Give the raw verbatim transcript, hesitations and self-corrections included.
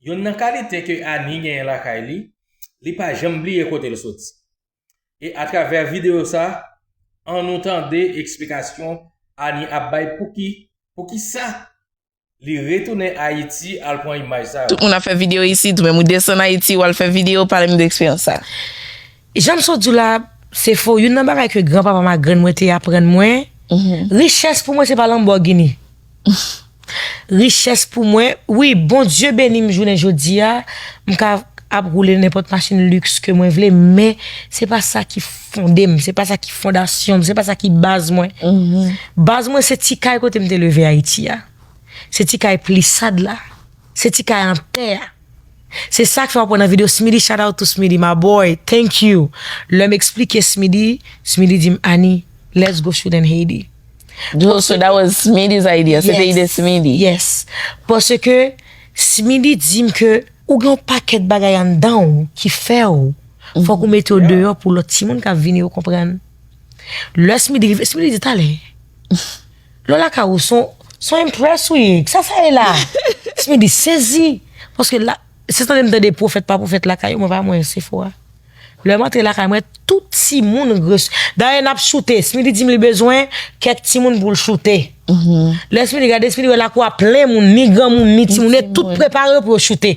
Yonn nan kalite ke Annie genyen lakay li, li pa janm bliye kote l soti. E atravè videyo sa, ann nou tande eksplikasyon Annie ap bay pouki, poukisa li retounen Ayiti al pran imaj sa yo. Tout moun ap fè videyo isit, ou menm ou desann Ayiti, w al fè videyo, pale m de eksperyans sa. Jan m sot di w la, se fo. Youn nan bagay ke granpapa m ak grann mwen te aprann mwen, richès pou mwen se pa Lamborghini. Richès pou mwen, wi, Bondye beni m jounen jodi a, m ka ap woule nenpòt machin liks ke mwen vle, men se pa sa ki fonde m, se pa sa ki fondasyon m, se pa sa ki baz mwen. Baz mwen se ti kay kote m te leve Ayiti a. Se ti kay plisad la. Se ti kay an tè a. Se sa k fè w ap wè nan videyo Smitty, shout out to Smitty, my boy, thank you. Lè m eksplike Smitty, Smitty di m, Annie, let's go shoot in Haiti. So that was Smitty's idea. Se te ide Smitty. Yes. Paske Smitty di m ke ou gen yon pakèt bagay anndan w ki fè w. Fòk ou mete yo deyò pou lòt timoun k ap vini yo konprann. Lè Smitty rive, Smitty di talè. Lò lakay ou son, son impress ou ye. Sa sa ye la? Smitty sezi. Paske la, se tande m tande pwofèt pa pwofèt lakay yo, mwen pa mwen se fo a. Lè m antre lakay mwen, tout timoun res. Dayè n ap choute. Smitty di m li bezwen kèk timoun pou l choute. Lè Smitty gade, Smitty wè lakou a plen moun, ni granmoun, ni timoun, e tout prepare pou yo choute.